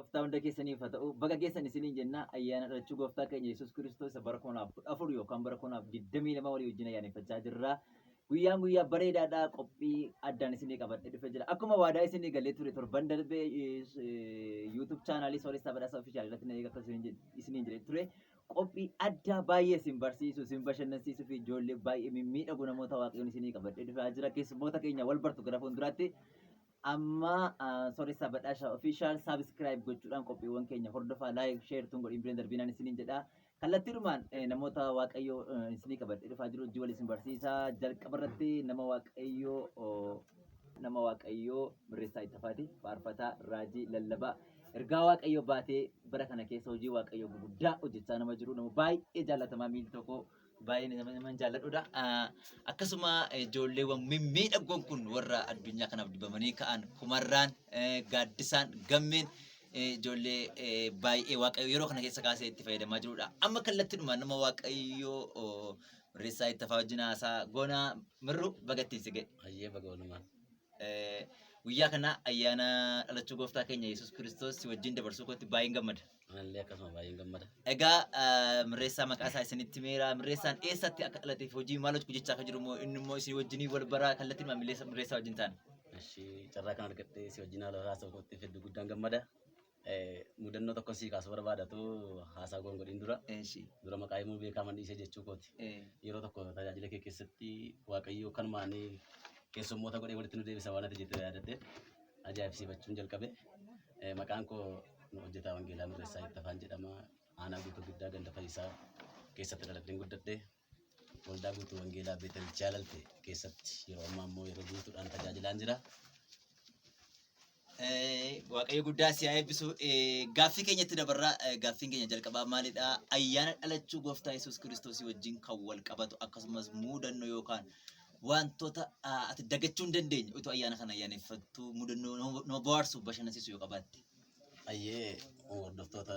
Gooftaa hunda keessaniif haa ta'u. Baga geessan isiniin jenna ayyaana dhalachuu gooftaa keenya Yesuus Kiristoos isa bara 2014 yookaan bara 2022 walii wajjin ayyaaneffachaa jirra. Guyyaan guyyaa bareedaadha. Qophii addaan isinii qabadhee dhufee jira. Akkuma waadaa isinii galee ture torban darbee YouTube chaanaalii Sooressaa Badhaasaa Ofishaal irratti na eega akka isiniin jedhee ture. Qophii addaa baay'ee isin barsiisu, isin bashannansiisuu fi ijoollee baay'ee mimmiidhagu namoota Waaqayyoon isinii qabadhee dhufee jira. Keessummoota keenya wal bartu gara fuulduraatti. Amma Sooressaa Badhaashaa Official subscribe gochuudhaan qophiiwwan keenya hordofaa, like, share tun godhin bireen darbinaan isiniin jedha. Kallattiidhumaan namoota Waaqayyoo isinii qabadhee dhufaa jiru wajjin wal isin barsiisa. Jalqaba irratti nama Waaqayyoo Mirreessaa Ittafaati. Faarfataa, raajii, lallabaa, ergaa Waaqayyoo baatee bara kana keessa hojii Waaqayyoo gurguddaa hojjechaa nama jiru, nama baay'ee jaallatamaa, miilli tokko baay'ee nama jaalladhudha. Akkasuma ijoolleewwan mimmiidhagoon kun warra addunyaa kanaaf dibamanii ka'an, Kumarraan, Gaaddisaan, Gammeen, ijoollee baay'ee Waaqayyo yeroo kana keessa kaasee itti fayyadamaa jirudha. Amma kallattiidhuma nama Waaqayyoo Mirreessaa Ittafaa wajjin haasaa goonaa. Mirru, baga ittiin si ga'e. Hayyee, baga walumaan. Guyyaa kana ayyaana dhalachuu gooftaa keenya Yesuus Kiristoos si wajjin dabarsuu kootti baay'een gammada. Anallee akkasuma baay'een gammada. Egaa Mirreessaa maqaa isaa isinitti meera. Mirreessaan eessatti akka dhalatee fi hojii maal hojjechaa akka jiru immoo inni immoo isin wajjinii wal baraa. Kallattiin Mirreessaa wajjin taana. Ishii, carraa kan argadhee si wajjin haala haasa'u kootti hedduu guddaan gammada. Mudannoo tokko sii kaasuu barbaadatu haasaa goon godhin dura. Dura maqaa himuu beekaman dhiisee jechuu kooti. Yeroo tokko tajaajila kee keessatti Waaqayyo kanumaan keessummoota godhee walitti nu deebisa waan ati jette yaadatte ajaa'ibsiifachuun jalqabe. Maqaan koo hojjetaa Wangeelaa Mirreessaa Ittafaan jedhama. Aanaa Guutuu Giddaa, ganda Fayyisaa keessatti dhaladheen guddadhe. Waldaa Guutuu Wangeelaa Beetel Jaalalte keessatti yeroo ammaa immoo yeroo guutuudhaan tajaajilaan jira. Waaqayyo guddaa si haa eebbisu. Gaaffii keenyatti dabarraa. Gaaffiin keenya jalqabaa maalidha? Ayyaana dhalachuu gooftaa Yesuus Kiristoosii wajjin kan wal qabatu, akkasumas mudannoo yookaan wantoota ati dagachuu hin dandeenye utuu ayyaana kana ayyaaneffattu mudannoo nama bohaarsu, bashannansiisu yoo qabaatte. Ayyee, hordoftoota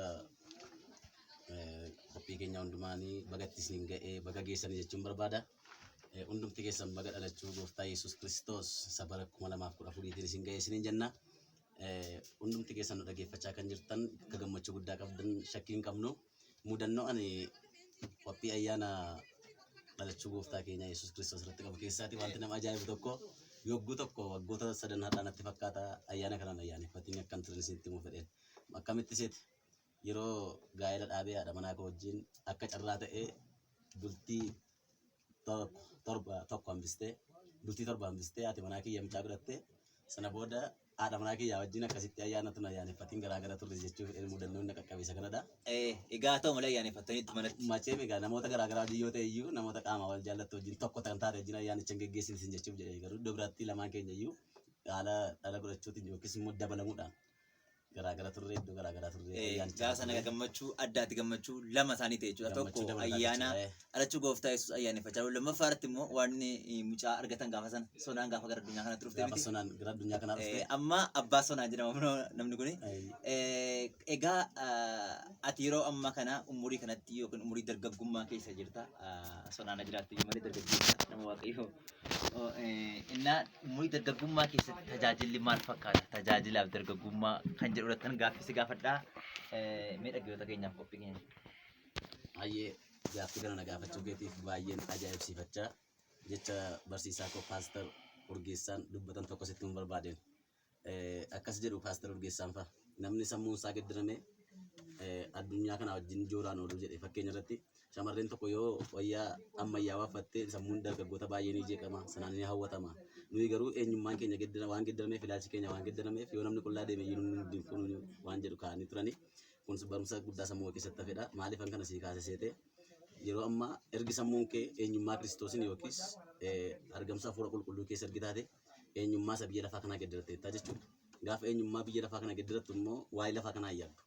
qophii keenya hundumaanii bagatti isin ga'ee, baga geessanii jechuun barbaada. Hundumti keessan baga dhalachuu gooftaa Yesuus Kiristoos isa bara 2014tiin isin ga'ee isiniin jenna. Hundumti keessan nu dhaggeeffachaa kan jirtan akka gammachuu guddaa qabdan shakkii hin qabnu. Mudannoo ani qophii ayyaana dhalachuu gooftaa keenya Yesuus Kiristoos irratti qabu keessaati wanti nama ajaa'ibu tokko, yogguu tokko waggoota 3 har'aa natti fakkaata, ayyaana kanaan ayyaaneffatiin akkan turan isinitti himuu fedheen. Akkamitti seeti? Yeroo gaa'ela dhaabee haadha manaa koo wajjin akka carraa ta'ee bultii tokko torba tokko hambistee, bultii 7 hambistee haati manaa kiyya mucaa godhattee, sana booda haadha manaa kiyyaa wajjin akkasitti ayyaana tun ayyaaneffatiin garaa gara turre jechuu fedheen. Mudannoon na qaqqabeessa kanadha. Egaa haa ta'u malee ayyaaneffattaniitti manatti. Macheem egaa namoota garaa garaa wajjin yoo ta'e iyyuu, namoota qaama wal jaallattu wajjin tokko kan taate wajjin ayyaanicha hin geggeessine jechuuf jedhee, garuu iddoo biraatti lamaan keenya iyyuu haala dhala godhachuutiin yookiis immoo dabalamuudhaan garaa gara turre, iddoo garaa garaa turre ayyaanicha Gaafa sana turre. Gammachuu addaati, gammachuu lama isaanii ta'e jechuudha. Gammachuu Tokko dabalataa ayyaana jechuudha. dhalachuu gooftaa Yesuus ayyaaneffachaa jiru. Lammaffaa irratti immoo waan mucaa argatan gaafa sana, Sonaan gaafa gara addunyaa kanatti dhufte Gaafa miti. Sonaan gara addunyaa kanaa dhufte. Amma abbaa Sonaa jedhama namni kuni. Egaa ati yeroo ammaa kana umurii kanatti yookiin umurii dargaggummaa keessa jirta. Sonaan jiraattu iyyuu malee dargaggeessa nama Waaqayyoo. Innaa umurii dargaggummaa keessatti tajaajilli maal fakkaata? Tajaajilaaf dargaggummaa kan jedhu irratti gaaffii si gaafadhaa. Mee dhaggeeffattoota keenyaaf qophii keenya. Baay'ee gaaffii kana na gaafachuu keetiif baay'een ajaa'ibsiifachaa jecha barsiisaa koo Paaster Urgeessaan dubbatan tokko sitti himuu barbaadeen. Akkas jedhu Paaster Urgeessaan fa'a. Namni sammuun isaa geddarame addunyaa kana wajjin jooraan ooluu jedhe. Fakkeenya irratti shamarreen tokko yoo wayyaa ammayyaawaa uffatte sammuun dargaggoota baay'ee ni jeeqama, sanaan ni hawwatama. Nuyi garuu eenyummaan keenya geddara waan geddarameef, ilaalchi keenya waan geddarameef, yoo namni qullaa deeme iyyuu nu dinquu waan jedhu kaa'anii turani. Kun barumsa guddaa sammuu keessatti hafedha. Maaliifan kana sii kaase seete? Yeroo ammaa ergi sammuun kee eenyummaa Kiristoosiin yookiis argamsa hafuura qulqulluu keessa ergi taate, eenyummaa isa biyya lafaa kanaa geddaratteettaa jechuudha. Gaafa eenyummaa biyya lafaa kana geddarattu immoo waa'ee lafaa kanaa hin yaaddu.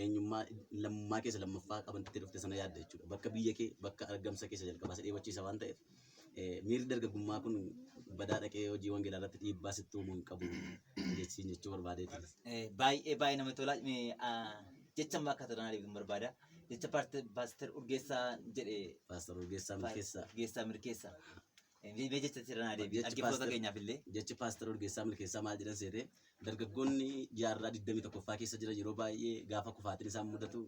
Eenyummaa lammummaa keessa lammaffaa qabanttee dhufte sana yaadda jechuudha. Bakka biyya kee, bakka argamsa keessa jalqabaa si dheebochiisa waan ta'eef, miirri dargaggummaa kun badaa dhaqee hojii wangeelaa irratti dhiibbaa sitti uumuu hin qabu jechiin jechuu barbaadeeti. Baay'ee baay'ee namatti tola. Jecha amma akka tanaa deebiin barbaada. Jecha Paaster Urgeessaa jedhe. Paaster Urgeessaa Milkeessaa. Urgeessaa Milkeessaa. Mee jecha sirnaa deebi Jechi dhaggeeffattoota paaster- keenyaaf illee. Jechi Paaster Urgeessaa Milkeessaa maal jedhan seete, dargaggoonni jaarraa 21ffaa keessa jiran yeroo baay'ee gaafa kufaatiin isaan mudatu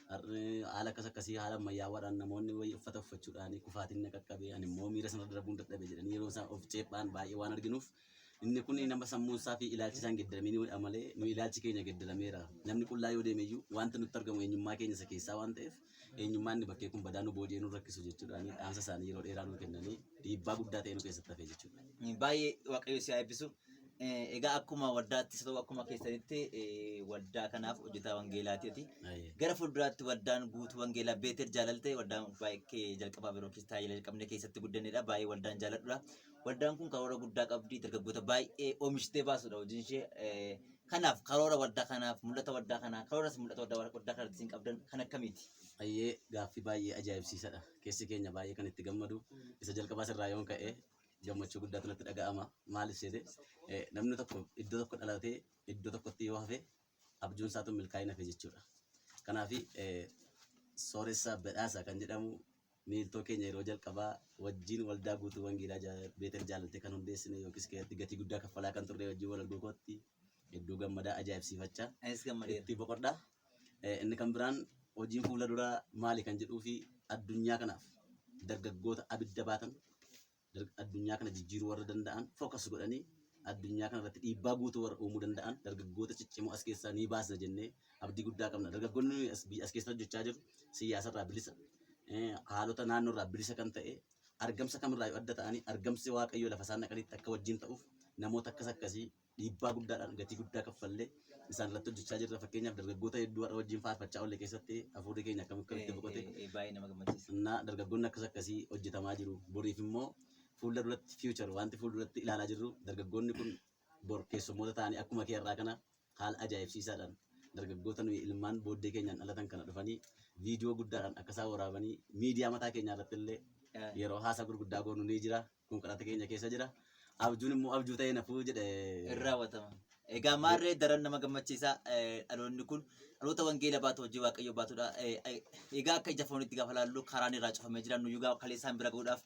haala akkas akkasii, haala ammayyaawaadhaan namoonni wayii uffata uffachuudhaan kufaatiin na qaqqabe, ani immoo miira sana darbuun dadhabe jedhanii yeroo isaan of ceephaan baay'ee waan arginuuf, inni kun nama sammuun isaa fi ilaalchi isaan geddaraminidha malee nu ilaalchi keenya geddarameera. Namni qullaa yoo deeme iyyuu wanti nutti argamu eenyummaa keenya isa keessaa waan ta'eef, eenyummaan inni bakkee kun badaa nu booji'ee nu rakkisu jechuudhaan dhaamsa isaanii yeroo dheeraa nu kennanii dhiibbaa guddaa ta'e nu keessatti hafe jechuudha. Baay'ee Waaqayyo si haa eebbisu. Egaa akkuma waldaattis ta'u akkuma keessanitti waldaa kanaaf hojjetaa wangeelaatiiti. Gara fuulduraatti waldaan guutuu wangeelaa Beetel Jaalalte waldaan baay'ee jalqabaa yeroo keessa tajaajila jalqabne keessatti guddannedha. Baay'ee waldaan jaaladhudha. Waldaan kun karoora guddaa qabdi. Dargaggoota baay'ee oomishtee baasudha hojiin ishee. Kanaaf karoora waldaa kanaaf, mul'ata waldaa kanaa, karooras mul'ata waldaa kanatti isin qabdan kan akkamiiti? Baay'ee gaaffii baay'ee ajaa'ibsiisadha. Keessi keenya baay'ee kan itti gammadu. Isa jalqabaa sirraa yoon ka'e gammachuu guddaatu natti dhaga'ama. Maaliif seete, namni tokko iddoo tokko dhalatee iddoo tokkotti yoo hafe abjuun isaatu milkaa'ina hafe jechuudha. Kanaaf Sooressa Badhaasa kan jedhamu miiltoo keenya yeroo jalqabaa wajjin waldaa guutuu wangeelaa Beetel Jaalaltee kan hundeessine yookiis keessatti gatii guddaa kaffalaa kan turre wajjin wal arguu kootti hedduu gammadaa ajaa'ibsiifachaa. Anis gammadeera. Itti boqodhaa. Inni kan biraan hojiin fuula duraa maali kan jedhuu fi addunyaa kanaaf dargaggoota abidda baatan, addunyaa kana jijjiiruu warra danda'an, focus godhanii addunyaa kana irratti dhiibbaa guutuu warra uumuu danda'an dargaggoota ciccimoo as keessaa ni baasna jennee abdii guddaa qabna. Dargaggoonni as keessa hojjechaa jiru siyaasarraa bilisa, haalota naannoorraa bilisa kan ta'e, argamsa kamirraa yoo adda ta'anii argamsi Waaqayyoo lafa isaan dhaqanitti akka wajjin ta'uuf namoota akkas akkasii dhiibbaa guddaadhaan gatii guddaa kaffallee isaan irratti hojjechaa jirra. Fakkeenyaaf dargaggoota hedduu har'a wajjin faarfachaa oolle keessatti hafuurri keenya akkam akkamitti boqote. Baay'ee nama gammachiisa. Innaa dargaggoonni akkas akkasii hojjetamaa jiru. Boriif immoo fuula duratti future wanti fuula duratti ilaalaa jirru, dargaggoonni kun bor keessummoota ta'anii akkuma kee irraa kana haala ajaa'ibsiisaadhaan dargaggoota nuyi ilmaan booddee keenyaan dhalatan kana dhufanii viidiyoo guddaadhaan akka isaan waraabanii miidiyaa mataa keenyaa irratti illee yeroo haasaa gurguddaa goonu ni jira. Kun kadhata keenya keessa jira. Abjuun immoo abjuu ta'ee nafuu jedhe. Raawwatama. Egaa maarree daran nama gammachiisa. Dhaloonni kun dhaloota wangeela baatu, hojii Waaqayyoo baatudha. Egaa akka ija foonitti gaafa laallu karaan irraa cufamee jira. Nuyyuu gaafa kalee isaan bira gahuudhaaf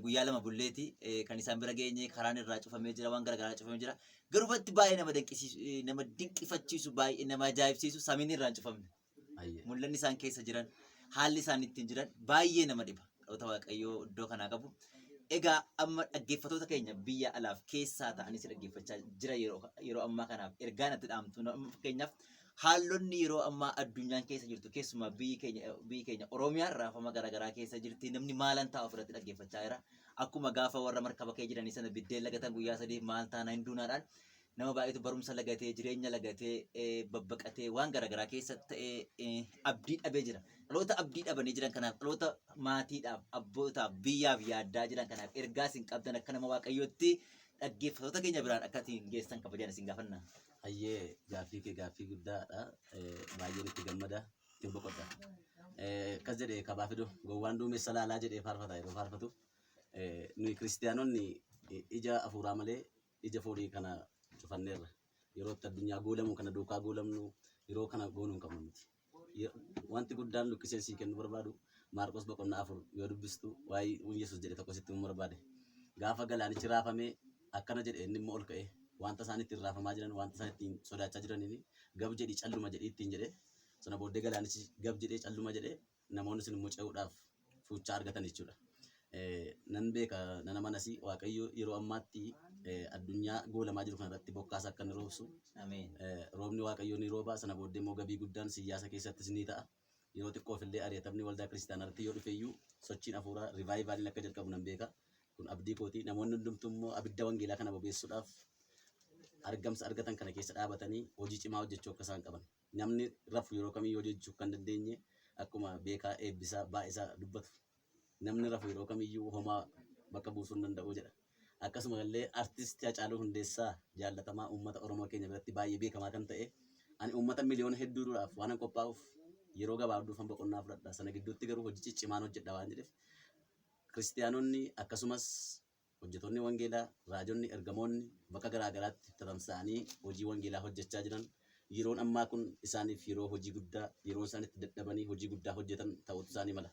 guyyaa lama bulleeti kan isaan bira geenye, karaan irraa cufamee jira, waan garaagaraa cufamee jira. Garuu wanti baay'ee nama dinqisiisu, nama dinqifachiisu, baay'ee nama ajaa'ibsiisu samiin irraa hin cufamne. Mul'anni isaan keessa jiran, haalli isaan ittiin jiran baay'ee nama dhiba. Dhaloota Waaqayyoo iddoo kanaa qabu. Egaa amma dhaggeeffattoota keenya biyya alaaf keessaa ta'anis dhaggeeffachaa jira yeroo ammaa kanaaf ergaa natti dhaamtu. Fakkeenyaaf haalonni yeroo ammaa addunyaan keessa jirtu, keessumaa biyyi keenya Oromiyaan raafama garaagaraa keessa jirti. Namni maalan ta'a ofirratti dhaggeeffachaa jira. Akkuma gaafa warra markaba kee jiranii sana biddeen lagatan guyyaa 3 maal taana hin duunaadhaan nama baay'eetu barumsa lagatee, jireenya lagatee, babbaqatee waan garaagaraa keessa ta'ee abdii dhabee jira. Dhaloota abdii dhabanii jiran kanaaf, dhaloota maatiidhaaf, abbootaaf, biyyaaf yaaddaa jiran kanaaf ergaa isin qabdan akka nama Waaqayyootti dhaggeeffattoota keenya biraan akka ittiin geessan kabajaan isin gaafanna. Hayyee, gaaffii kee gaaffii guddaadha. Baay'een itti gammada. Ittiin boqodha. Akkas jedhee kabaa fidu gowwaan duumessa laalaa jedhee faarfata yeroo faarfatu. Nuyi kiristiyaanonni ija hafuuraa malee ija foonii kana cufanneerra. Yeroo itti addunyaa goolamu kana duukaa goolamnu yeroo kana goonuu hin qabnu miti. Wanti guddaan luqqiseen sii kennu barbaadu, Maarqos boqonnaa 4 yoo dubbistu waa'ee Yesuus jedhe tokko sitti himuu barbaade. Gaafa galaanichi raafamee akkana jedhe, inni immoo ol ka'e wanta isaan ittiin raafamaa jiran, wanta isaan ittiin sodaachaa jiraniin gab jedhii calluma jedhii ittiin jedhe. Sana booddee galaanichi gab jedhee calluma jedhee, namoonni sun immoo ce'uudhaaf fuuchaa argatan jechuudha. Nan beeka, nan amanas, Waaqayyo yeroo ammaatti addunyaa goolamaa jiru kanarratti bokkaas akka inni roobsu. Ameen. Roobni Waaqayyoo ni rooba, sana booddee immoo gabii guddaan siyaasa keessattis ni ta'a. Yeroo xiqqoof illee ari'atamni waldaa kiristaanaa irratti yoo dhufe iyyuu sochiin hafuuraa revivaliin akka jalqabu nan beeka. Kun abdii kooti. Namoonni hundumtuu immoo abidda wangeelaa kana bobeessuudhaaf argamsa argatan kana keessa dhaabatanii hojii cimaa hojjechuu akka isaan qaban. Namni rafu yeroo kamiyyuu hojjechuu kan dandeenye, akkuma beekaa eebbisaa baay'isaa dubbatu, namni rafu yeroo kamiyyuu homaa bakka buusuu hin danda'u jedha. Akkasuma illee artisti Hacaaluu Hundeessaa jaallatamaa uummata Oromoo keenya biratti baay'ee beekamaa kan ta'e, ani uummata miliyoona hedduu duraaf waan an qophaa'uuf yeroo gabaabduufan boqonnaa fudhadha. Sana gidduutti garuu hojii ciccimaan hojjedha waan jedheef, kiristiyaanonni akkasumas hojjetoonni wangeelaa, raajonni, ergamoonni bakka garaa garaatti tatamsa'anii hojii wangeelaa hojjechaa jiran, yeroon ammaa kun isaaniif yeroo hojii guddaa, yeroo isaan itti dadhabanii hojii guddaa hojjetan ta'utu isaanii mala.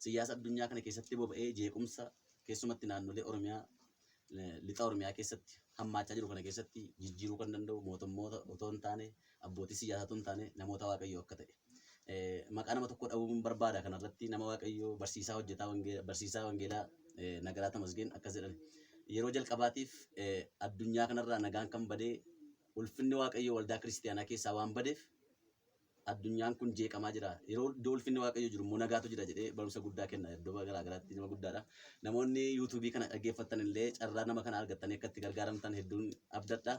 Siyaasa addunyaa kana keessatti boba'ee jeequmsa Keessumatti naannolee Oromiyaa lixa Oromiyaa keessatti hammaachaa jiru kana keessatti jijjiiruu kan danda'u mootummoota otoo hin taane, abbootii siyaasaa otoo hin taane, namoota Waaqayyoo akka ta'e. Maqaa nama tokko dhabuun barbaada kanarratti, nama Waaqayyoo barsiisaa hojjetaa wangeelaa, barsiisaa wangeelaa Nagaraa Tamasgeen akkas jedhan. Yeroo jalqabaatiif addunyaa kanarraa nagaan kan badee ulfinni Waaqayyoo waldaa kiristiyaanaa keessaa waan badeef addunyaan kun jeeqamaa jira. Yeroo iddoo ulfinni Waaqayyoo jiru immoo nagaatu jira jedhee barumsa guddaa kenna. Iddoo garaa garaatti nama guddaadha. Namoonni yuutuubii kana dhaggeeffattan illee carraa nama kana argattanii akka itti gargaaramtan hedduun abdadha.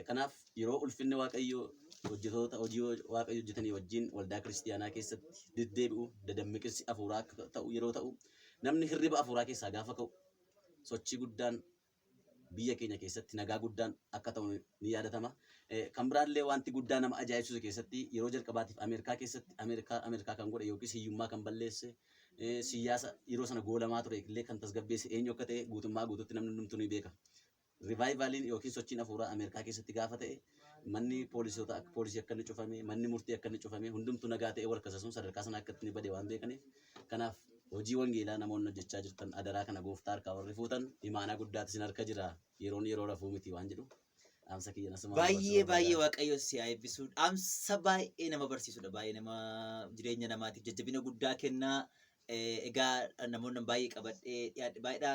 Kanaaf yeroo ulfinni Waaqayyoo hojjetoota hojii Waaqayyoo hojjetanii wajjin waldaa kiristiyaanaa keessatti deddeebi'u, dadammiqinsi hafuuraa akka ta'u yeroo ta'u, namni hirriba hafuuraa keessaa gaafa ka'u, sochii guddaan biyya keenya keessatti nagaa guddaan akka ta'u ni yaadatama. Kan biraallee wanti guddaa nama ajaa'ibsiisu keessatti yeroo jalqabaatiif Ameerikaa keessatti Ameerikaa kan godhe yookiis hiyyummaa kan balleesse, siyaasa yeroo sana goolamaa ture illee kan tasgabbeesse eenyu akka ta'e guutummaa guutuutti namni hundumtuu ni beeka. Revival-iin yookiin sochiin hafuuraa Ameerikaa keessatti gaafa ta'e, manni poolisoota akka poolisii akka inni cufame, manni murtii akka inni cufame, hundumtuu nagaa ta'e wal kasasuun sadarkaa sana akka inni bade waan beekaniif, kanaaf hojii wangeelaa namoonni hojjechaa jirtan adaraa kana gooftaa harkaa warri fuutan imaanaa guddaatu isin harka jira, yeroon yeroo rafuu miti waan jedhu dhaamsa kiyya nasuma. Baay'ee baay'ee Waaqayyo si haa eebbisu. Dhaamsa baay'ee nama barsiisudha. Baay'ee nama jireenya namaatiif jajjabina guddaa kennaa. Egaa namoonni baay'ee qabadhee dhiyaadhe baay'eedha.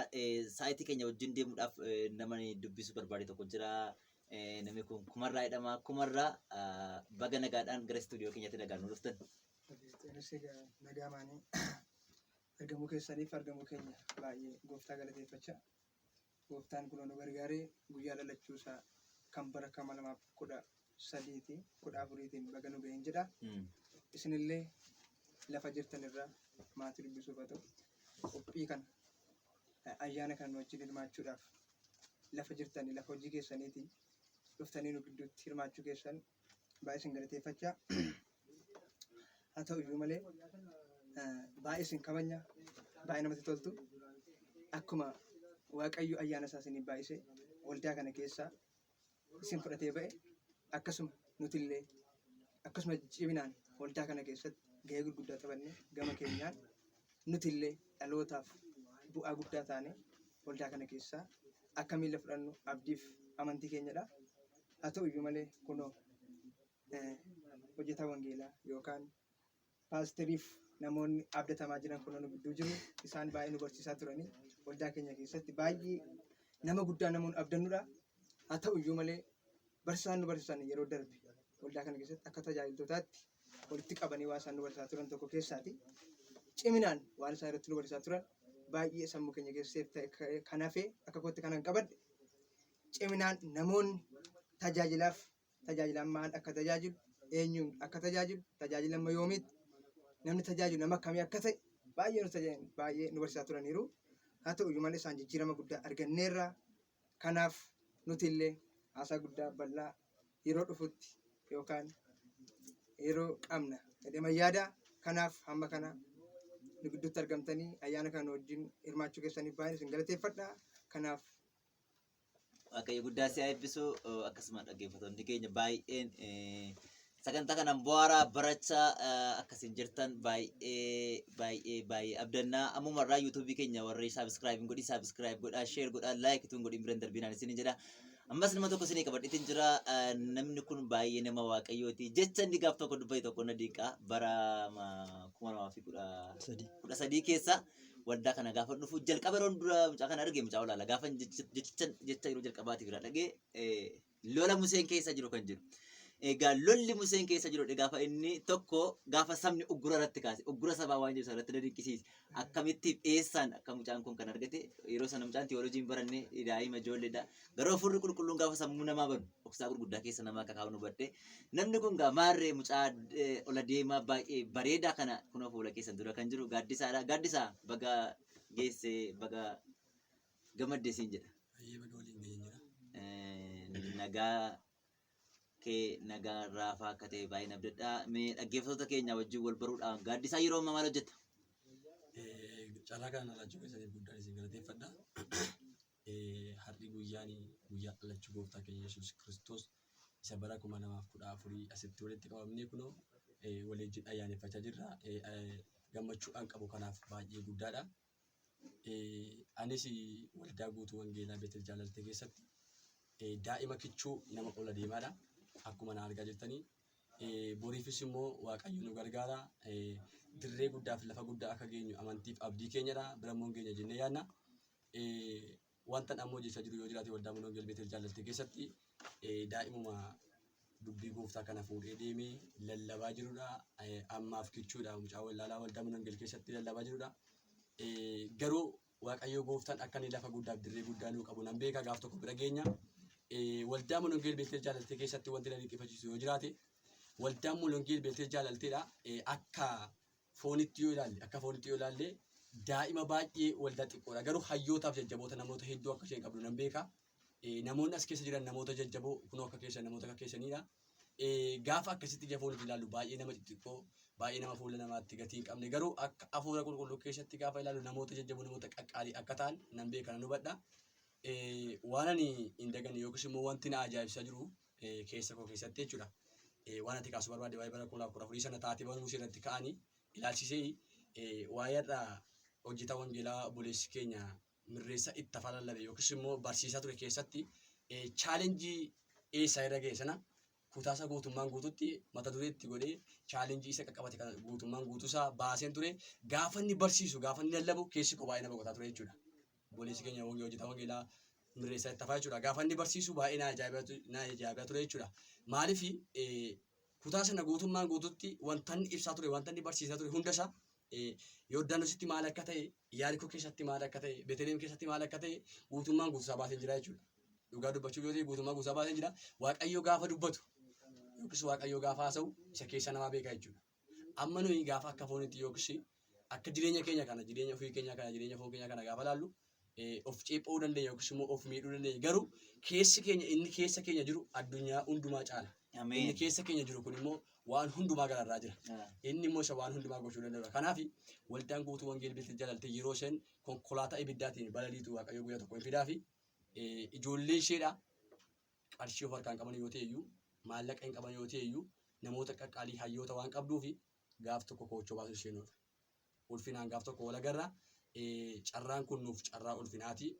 Sa'aatii keenya wajjin deemuudhaaf nama dubbisuu barbaade tokko jira. Namni kun Kumarraa jedhama. Kumarraa, baga nagaadhaan gara istuudiyoo keenyatti nagaan nu dhuftan. Innis egaa nagaa maanii argamuu keessaniif argamuu keenya baay'ee gooftaa galateeffachaa. Gooftaan kun nu gargaaree guyyaa dhalachuu isaa kan bara 2013 14-tiin baga nu ga'een jedha. Isinillee lafa jirtan irraa maatii dubbisuuf haa ta'u, qophii kana ayyaana kana nu wajjin hirmaachuudhaaf lafa jirtanii lafa hojii keessaniitii dhuftanii nu gidduutti hirmaachuu keessan baay'ee isin galateeffachaa. Haa ta'u iyyuu malee baay'ee isin kabajna, baay'ee namatti toltu. Akkuma Waaqayyo ayyaana isaa isiniif baay'ise waldaa kana keessaa isin fudhatee ba'e, akkasuma nutillee akkasuma ciminaan waldaa kana keessatti gahee gurguddaa taphanne, gama keenyaan nutillee dhalootaaf bu'aa guddaa taane waldaa kana keessaa akka miila fudhannu abdiif amantii keenyadha. Haa ta'u iyyuu malee kunoo hojjetaa wangeelaa yookaan paasteriif namoonni abdatamaa jiran kunoo nu gidduu jiru. Isaan baay'ee nu barsiisaa turanii waldaa keenya keessatti baay'ee nama guddaa namoonni abdannudha. Haa ta'u iyyuu malee barsiisaan nu barsiisan yeroo darbe waldaa kana keessatti akka tajaajiltootaatti walitti qabanii waan isaan nu barsiisaa turan tokko keessaati. Ciminaan waan isaan irratti nu barsiisaa turan baay'ee sammuu keenya keessatti kan hafe akka kootti kanan qabadhe, ciminaan namoonni tajaajilaaf tajaajilaan maal akka tajaajilu, eenyuun akka tajaajilu, tajaajila amma yoomiitti namni tajaajilu nama akkamii akka ta'e baay'ee nu tajaajilu, baay'ee nu barsiisaa turaniiru. Haa ta'u iyyuu malee isaan jijjiirama guddaa arganneerra. Kanaaf nuti illee haasaa guddaa bal'aa yeroo dhufutti yookaan yeroo qabna jedhee yaada. Kanaaf hamma kana nu gidduutti argamtanii ayyaana kana wajjin hirmaachuu keessaniif baay'een isin galateeffadha. Kanaaf Waaqayyo guddaa si haa eebbisu. Akkasuma dhaggeeffattoonni keenya baay'een sagantaa kanaan bu'aaraa barachaa akkasiin jirtan baay'ee baay'ee baay'ee abdannaa. Ammumarraa yuutuubii keenya warri subscribe godhi, subscribe godhaa, share godhaa, like tuun godhin biran darbinaan isin jedha. Ammas nama tokko isinii qabadheetiin jira. Namni kun baay'ee nama Waaqayyooti. Jecha inni gaaf tokko dubbate tokko na dinqa. Bara 2013 keessa waldaa kana gaafa dhufu jalqaba yeroo dura mucaa kana arge, mucaa olaala gaafa jecha yeroo jalqabaatiif irraa dhagee, lola Museen keessa jiru kan jedhu. Egaa lolli Museen keessa jiru gaafa inni tokko gaafa sabni uggura irratti kaase, uggura sabaa waan jiru irratti na dinqisiise. Akkamittiif eessaan akka mucaan kun kan argate, yeroo sana mucaan tiyoolojii hin baranne, daa'ima ijoolleedha. Garuu hafuurri qulqulluun gaafa sammuu namaa banu dhoksaa gurguddaa keessa namaa akka kaa'u nu hubadhe. Namni kun gaa maarree mucaa ola deemaa baay'ee bareedaa kana kunoo fuula keessan dura kan jiru Gaaddisaadha. Gaaddisaa, baga geesse, baga gamadde siin jedha. Baay'ee baga waliin ga'een jira. Nagaa kee nagaa raafaa akka ta'e baay'een abdadha. Mee dhaggeeffattoota keenya wajjin wal baruudhaan, Gaaddisaa, yeroo ammaa maal hojjetta? Carraa kana laachuu keessaniif guddaan isin galateeffadha. Har'i guyyaan guyyaa dhalachuu gooftaa keenya Yesuus Kiristoos isa bara 2014 asitti walitti qabamnee kunoo walii wajjin ayyaaneffachaa jirra. Gammachuudhaan qabu kanaaf baay'ee guddaadha. Anis waldaa guutuu Wangeelaa Beetel Jaalaltee keessatti daa'ima kichuu nama ola deemaadha. Akkuma na argaa jirtanii. Boriifis immoo Waaqayyo nu gargaara. Dirree guddaa fi lafa guddaa akka geenyu amantiif abdii keenyadha. Bira immoo hin geenya jennee yaadna. Wanta ammoo hojjechaa jiru yoo jiraate waldaa Wangeelaa Beetel Jaalaltee keessatti daa'imuma dubbii gooftaa kana fuudhee deemee lallabaa jirudha. Ammaaf kichuudha mucaa wallaalaa waldaa Wangeelaa keessatti lallabaa jirudha. Garuu Waaqayyo gooftaan akka inni lafa guddaaf dirree guddaa nuu qabu nan beeka gaaf tokko bira geenya. Waldaa Wangeelaa Beetel Jaalaltee keessatti wanti na dinqifachiisu yoo jiraate waldaan Wangeelaa Beetel Jaalalteedha. Akka foonitti yoo ilaalle akka foonitti yoo ilaalle daa'ima baay'ee waldaa xiqqoodha. Garuu hayyootaaf jajjaboota namoota hedduu akka isheen qabdu nan beeka. Namoonni as keessa jiran namoota jajjaboo kunoo akka keessa namoota akka keessanidha. Gaafa akkasitti ija foonitti ilaallu baay'ee nama xixiqqoo baay'ee nama fuula namaatti gatii hin qabne garuu akka hafuura qulqulluu keessatti gaafa ilaallu namoota jajjaboo namoota qaqqaalii akka ta'an nan beeka nan hubadha. Waan ani hin daganne yookiis immoo wanti na ajaa'ibsiisaa jiru keessa koo keessatti jechuudha. Waan ati kaasuu barbaadde waa'ee bara 2014 sana taateewwan Musee irratti ka'anii ilaalchisee waa'ee har'a hojjetaa wangeelaa obboleessi keenya Mirreessaa Ittafaa lallabe yookiis immoo barsiisaa ture keessatti chaalenjii eessaa irra ga'e sana kutaasaa guutummaan guututti mata duree itti godhee chaalenjii isa qaqqabate kana guutummaan guutuusaa baaseen ture. Gaafa inni barsiisu gaafa inni lallabu keessi koo baay'ee na boqotaa ture jechuudha. Obboleessi keenya hojjetaa wangeelaa Mirreessaa Ittafaa jechuudha. Gaafa inni barsiisu baay'ee na ajaa'ibaa ture jechuudha. Maaliif kutaa sana guutummaan guututti wanta inni ibsaa ture wanta inni barsiisaa ture hundasaa Yordaanositti maal akka ta'e, Yaarikoo keessatti maal akka ta'e, Beeteleem keessatti maal akka ta'e guutummaan guutuusaa baaseen jira jechuudha. Dhugaa dubbachuuf yoo ta'e guutummaa guutuusaa baaseen jira. Waaqayyo gaafa dubbatu yookiis Waaqayyo gaafa haasa'u isa keessa namaa beeka jechuudha. Amma nuyi gaafa akka foonitti yookiis akka jireenya keenya kana jireenya ofii keenya kana jireenya foon keenya kana gaafa laallu of ceepha'uu dandeenya yookiis immoo of miidhuu dandeenya. Garuu keessi keenya inni keessa keenya jiru addunyaa hundumaa caala. Inni Ameen. keessa keenya jiru kun immoo waan hundumaa gararraa jira. Inni immoo isa waan hundumaa gochuu danda'udha. Kanaaf waldaan guutuu wangeelii Beetel Jaalaltee yeroo isheen konkolaataa ibiddaatiin balaliitu Waaqayyo guyyaa tokko hin fidaafi. Ijoollee isheedha qarshii of harkaan qaban yoo ta'e iyyuu maallaqa hin qaban yoo ta'e iyyuu namoota qaqqaalii hayyoota waan qabduufi gaaf tokko koochoo baasuu isheen oolu. Ulfinaan gaaf tokko wal agarra. Carraan kun nuuf carraa ulfinaati.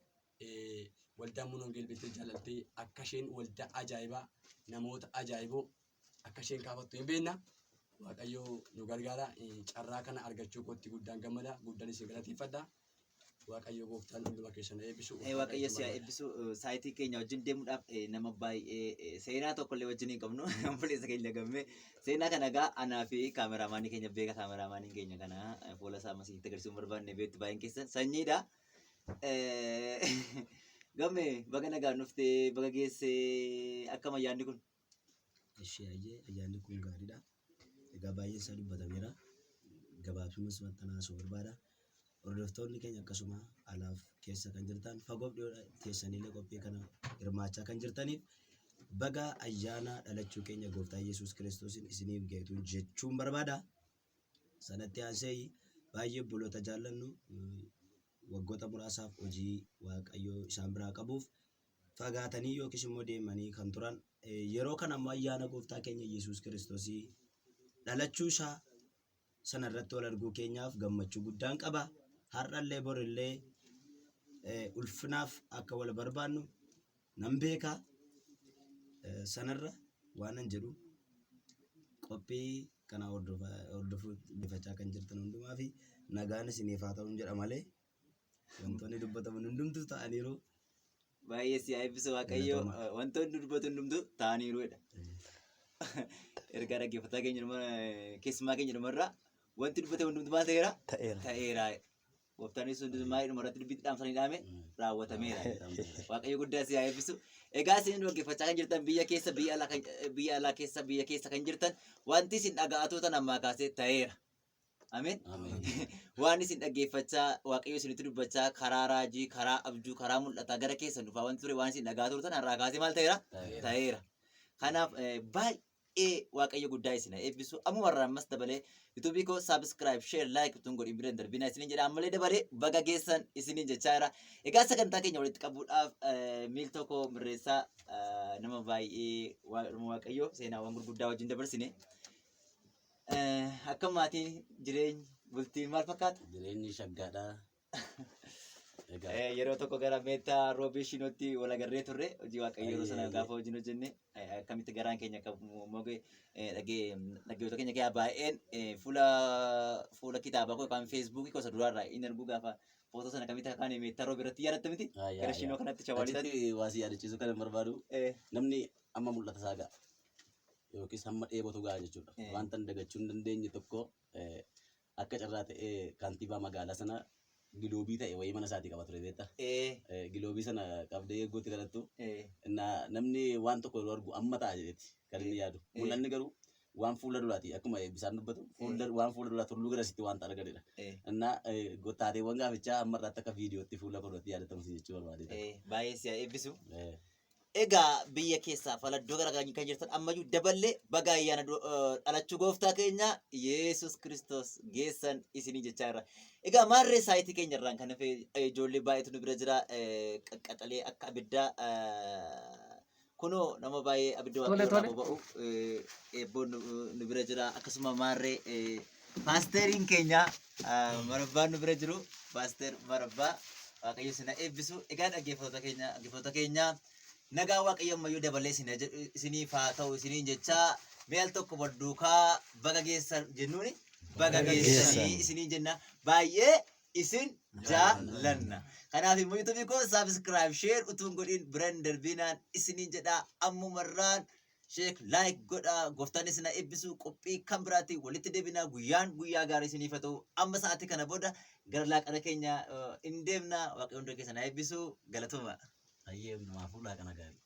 Waldaan Wangeelii Beetel Jaalaltee akka isheen waldaa ajaa'ibaa namoota ajaa'iboo akka isheen kaafattu hin beekna. Waaqayyo nu gargaara. Carraa kana argachuu kootti guddaan gammada. Guddaan isin galateeffadha. Waaqayyo gooftaan hunduma keessan eebbisu. Waaqayyo si haa eebbisu. Saayitii keenya wajjin deemuudhaaf nama baay'ee seenaa tokkollee wajjin hin qabnu. Obboleessa keenya gammee seenaa kana egaa anaa fi kaameraamaanii keenya beeka kaameraamaaniin keenya kana fuula isaa ammas itti agarsiisuu hin barbaanne beektu baay'een keessan sanyiidha. Gammee baga nagaan dhuftee baga geessee akkam ayyaanni kun? Ishee ayyee ayyaanni kun gaariidha. Egaa baay'een isaa dubbatameera. Gabaabsumas wanta naasuu barbaada. Hordoftoonni keenya akkasuma alaaf keessa kan jirtan fagoof dhiyoo teessanillee qophii kana hirmaachaa kan jirtaniif baga ayyaana dhalachuu keenya gooftaa Yesuus Kiristoosiin isiniif geetuun jechuun barbaada. Sanatti aansee baay'ee obboloota jaallannu waggoota muraasaaf hojii Waaqayyoo isaan biraa qabuuf fagaatanii yookiis immoo deemanii kan turan yeroo kana ammoo ayyaana gooftaa keenya Yesuus Kiristoosii dhalachuu isaa sana irratti wal arguu keenyaaf gammachuu guddaan qaba. Har'allee borillee ulfinaaf akka wal barbaannu nan beeka. Sanarra waan an jedhu qophii kana hordofuu dhaggeeffachaa kan jirtan hundumaa fi nagaan isiniif haa ta'u jedha malee wantoonni dubbataman hundumtuu ta'aniiru. Baay'ee si haa eebbisu Waaqayyo. Galatoomaa. Wantoonni dubbatu hundumtuu ta'aniiru jedha. Ergaa dhaggeeffataa keenya keessumaa keenya dhumarraa wanti dubbate hundumtuu maal ta'eera? Ta'eera. Ta'eera. Gooftaan Yesuus hundumaa dhuma irratti dubbiitti dhaamsanii dhaame raawwatameera. Waaqayyo guddaa si haa eebbisu. Egaa isin dhaggeeffachaa kan jirtan biyya keessa biyya alaa kan biyya alaa keessa biyya keessa kan jirtan wanti isin dhaga'aa tan ammaa kaasee ta'eera. Ameen. Ameen. Waan isin dhaggeeffachaa Waaqayyo isinitti dubbachaa karaa raajii, karaa abjuu, karaa mul'ataa gara keessan dhufaa wanti ture waan isin dhaga'aa turtan har'aa kaasee maal ta'eera? Ta'eera. Ta'eera. Kanaaf baay'ee Waaqayyo guddaa isin haa eebbisu. Ammumarraa ammas dabalee yuutuubii koo subscribe, share, like utuun godhin bira hin darbinaa isiniin jedha. Ammallee dabalee baga geessan isiniin jechaa jira. Egaa sagantaa keenya walitti qabuudhaaf miiltoo koo Mirreessaa nama baay'ee Waaqayyo seenaawwan gurguddaa wajjin dabarsine. Akka maatiin jireenyi bultiin maal fakkaata? Jireenyi shaggaadha. Egaa Yeroo tokko gara meettaa roobii shinootti wal agarree turre hojii waaqayyo yeroo sana Ayyee, gaafa hojiin hojjenne akkamitti garaan keenya akka moge dhaggeeffattoota keenya keessaa baay'een fuula fuula kitaabaa koo yookaan feesbuukii gosa duraarraa inni arguu gaafa footoo sana akkamitti akka kaane meettaa roobii irratti yaadatta miti gara shinoo kanatti shawaalii Achitti waa si yaadachiisuu kan hin barbaadu namni amma mul'ata isaa ga'a yookiis hamma dheebotu ga'a jechuudha. Wanta hin dagachuu hin dandeenye tokko akka carraa ta'ee kantiibaa magaalaa sana giloobii ta'e wayii mana isaatii qaba ture beektaa. Giloobii sana qabdee eegguutti kadhattu namni waan tokko yeroo argu amma ta'a jedheeti kan inni yaadu. Mul'anni garuu waan fuula duraati akkuma bisaan dubbatu waan fuula duraa tulluu garasitti wanta arganidha. Innaa taateewwan gaafichaa amma irraatti akka viidiyootti fuula koo duratti yaadatamu si jechuu barbaade. Baay'ee si haa eebbisu. Egaa biyya keessaa faladdoo garaagaraa kan jirtan ammayyuu daballee baga ayyaana dhalachuu gooftaa keenya Yesuus Kiristoos geessan isinii jechaa irra. Egaa maarree saayitii keenya irraan kan hafe ijoollee baay'eetu nu bira jira qaqqaxalee akka abiddaa kunoo nama baay'ee abidda Tole, waaqayyoo irraa tole. boba'u eebboon nu bira jira akkasuma maarree paasteeriin keenya marabbaan nu bira jiru paasteer marabbaa waaqayyo isin haa eebbisu. Egaa dhaggeeffattoota keenya nagaa waaqayyo ammayyuu dabalee isiniif haa ta'u isiniin jechaa mee al tokko wal duukaa baga geessan jennuuni baga geessanii isiniin jenna baay'ee isin jaallanna. Kanaaf immoo yuutuubii koo subscribe share utuu hin godhin biran darbinaan isiniin jedha ammumarraan share like godha gooftaan isin haa eebbisu qophii kan biraatti walitti deebina guyyaan guyyaa gaarii isiniif haa ta'u amma sa'aatii kana booda gara laaqana keenya hin deemna waaqayyo hunda keessan haa eebbisu galatooma. Hayyee hundumaafuu laaqana gaarii.